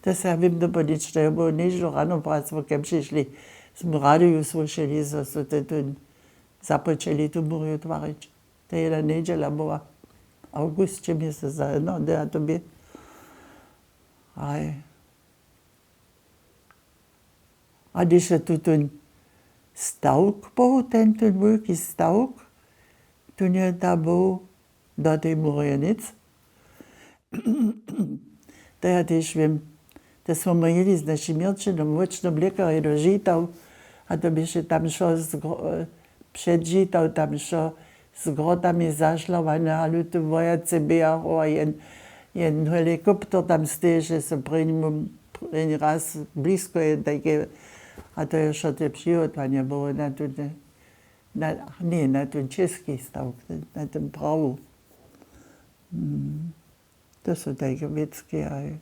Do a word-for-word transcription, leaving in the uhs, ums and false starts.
To se ja wěm dopołdnične jo było nježlo rano prac wo kem přišli, smy w radiju słyšeli zo su te tu započeli tu murju twarić. To jedna njedźela była, awgust će měsec za no de a to bě aj a hdyž je tutón stawk był ten ten wulki stawk, tu nje ta był do tej murjenic. To ja tež wěm, to smo my jěli z našim měrćenom wóčnym lěkarjej do žitaw, a to běše tam wšo před žitaw tam wšo z grotami zašlawane a luty wojacy běhachu a jen jen helikopter tam steješe so prěni raz blisko je tajke. A to je wšo te přihotłanje było na tute, na ně na ten česki stawk, na ten prawu. To su tajke wěcki a